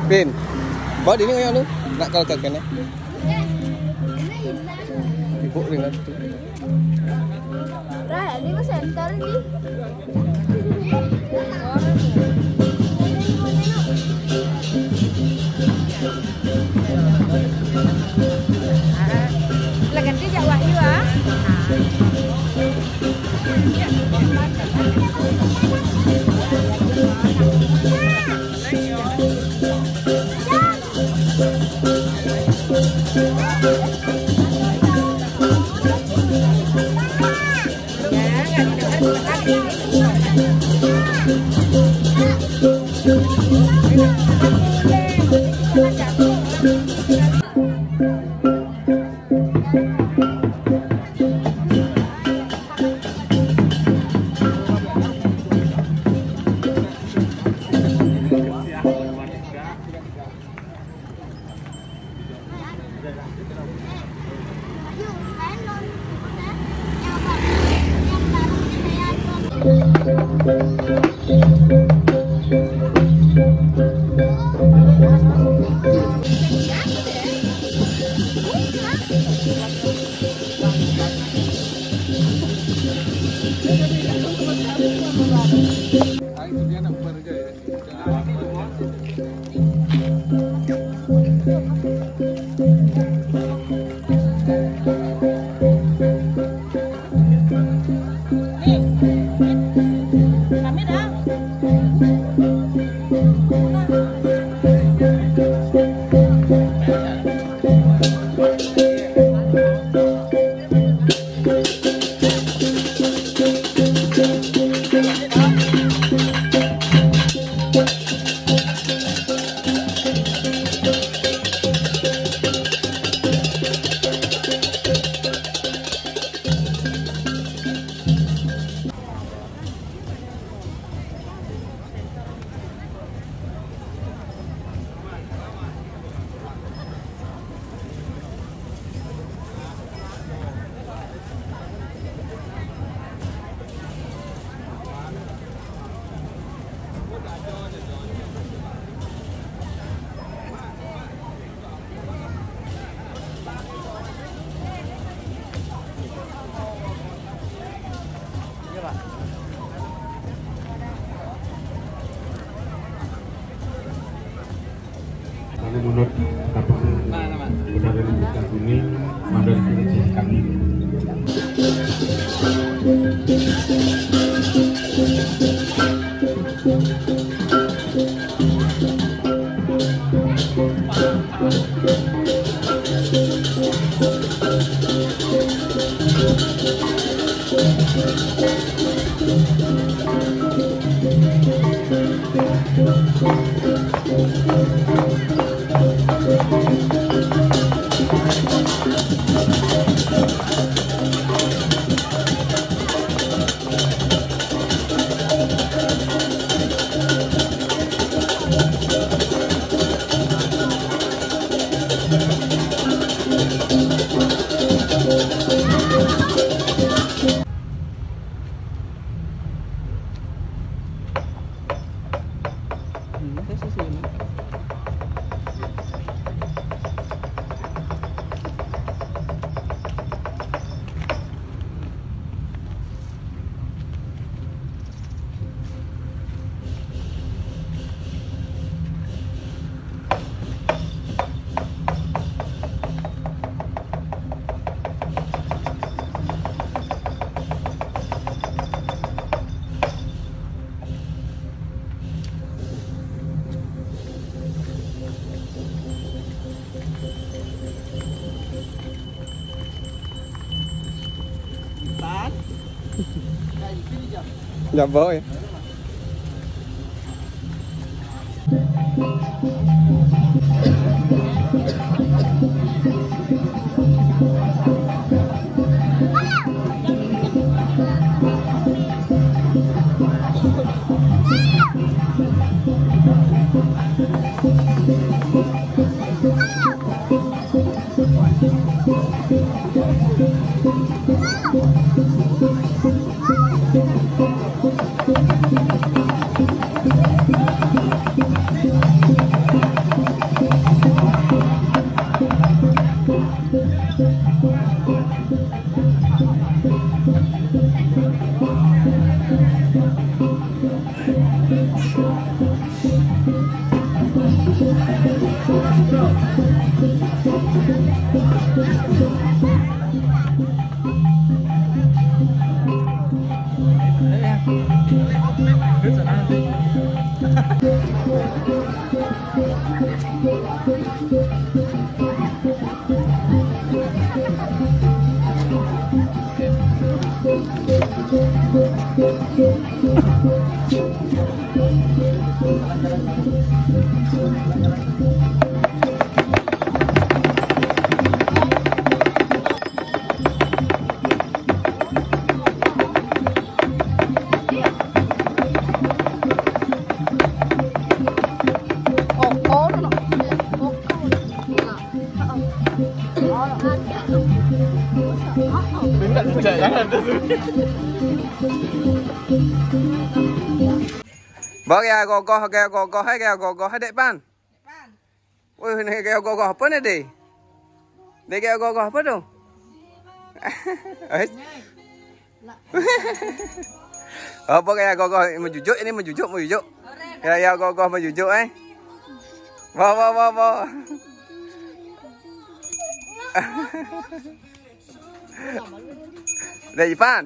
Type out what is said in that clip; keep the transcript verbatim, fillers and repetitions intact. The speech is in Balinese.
Pin. Bawa dini ngoyok lu. Nak kalau kakeknya. Ibu dengan tu. Lah, ini mah center ni. Lah ganti jak Wahyu ah. Lalu menurut apa? Benar dari buka kuning, mandor kecil kami. Jambon ya. Bơ ghe gogoh, ghe gogoh, ghe gogoh, dek pan. Wih, ni ghe gogoh apa ni, dek? Dek ghe gogoh apa tu? Apa ghe gogoh, majujuk ini, majujuk, majujuk. Ya, ya, gogoh majujuk, eh. Wah, wah, wah, wah. Dek Ipan.